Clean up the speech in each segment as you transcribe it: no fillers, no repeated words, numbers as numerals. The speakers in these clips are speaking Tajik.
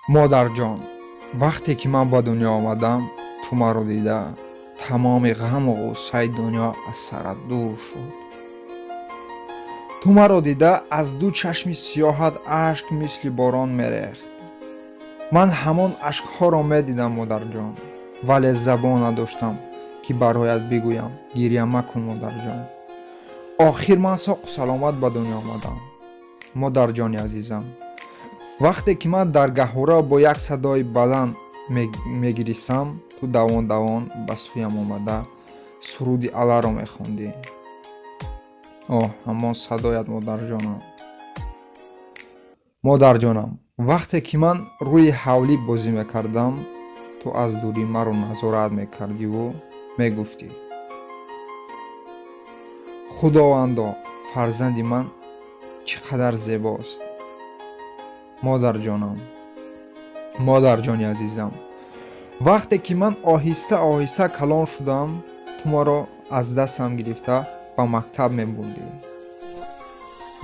Модарҷон, вақте ки ман ба дунё омадам, ту маро дида, тамоми ғаму ғуссаи дунё аз сарат дур шуд. Ту маро дида, аз ду чашми сиёҳат ашк мисли борон мерехт. Ман ҳамон ашкҳоро медидам, модарҷон, вале забон надоштам, ки бароят бигӯям: гиря макун, модарҷон. Охир ман соқу саломат ба дунё омадам. Модарҷони азизам, вақте ки ман дар гаҳвора бо як садои баланд мегиристам, ту давон давон ба сӯям омада, суруди Алларо мехондӣ. Оҳ, ҳамон садоят, модарҷонам. Модарҷонам, вақте ки ман рӯи ҳавлӣ бозӣ мекардам, ту аз дурӣ маро назорат мекардиву мегуфтӣ: «Худовандо, фарзанди ман чӣ қадар зебост!» Модарҷонам, модарҷони азизам, вақте ки ман оҳиста оҳиста калон шудам, ту маро аз дастам гирифта, ба мактаб мебурдӣ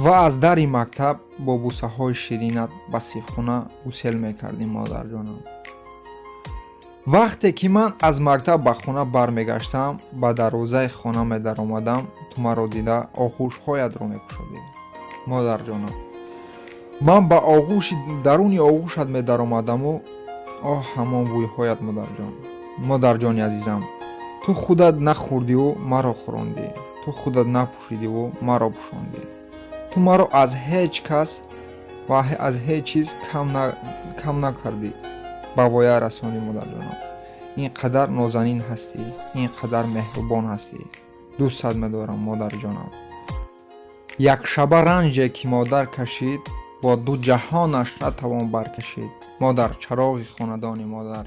ва аз дари мактаб бо бусаҳои ширинат ба синфхона гусел мекардӣ. Модарҷонам, вақте ки ман аз мактаб ба хона бармегаштам, ба дарвозаи хона медаромадам, ту маро дида, оғӯшҳоятро мекушодӣ. Модарҷонам, ман ба оғӯши даруни оғӯшат медаромадаму оҳ, ҳамон бӯйҳоят. Модарҷон, модарҷони азизам, ту худат нахӯрдиву маро хӯрондӣ, ту худат напӯшидиву маро пӯшондӣ, ту маро аз ҳеҷ кас ва аз ҳеҷ чиз кам накардӣ, ба воя расондӣ. Модарҷонам, ин қадар нозанин ҳастӣ, ин қадар меҳрубон ҳастӣ, дӯстат медорам, модарҷонам. Якшаба ранҷе ки модар кашид, бо ду ҷаҳонаш натавон баркашид. Модар, чароғи хонадони модар.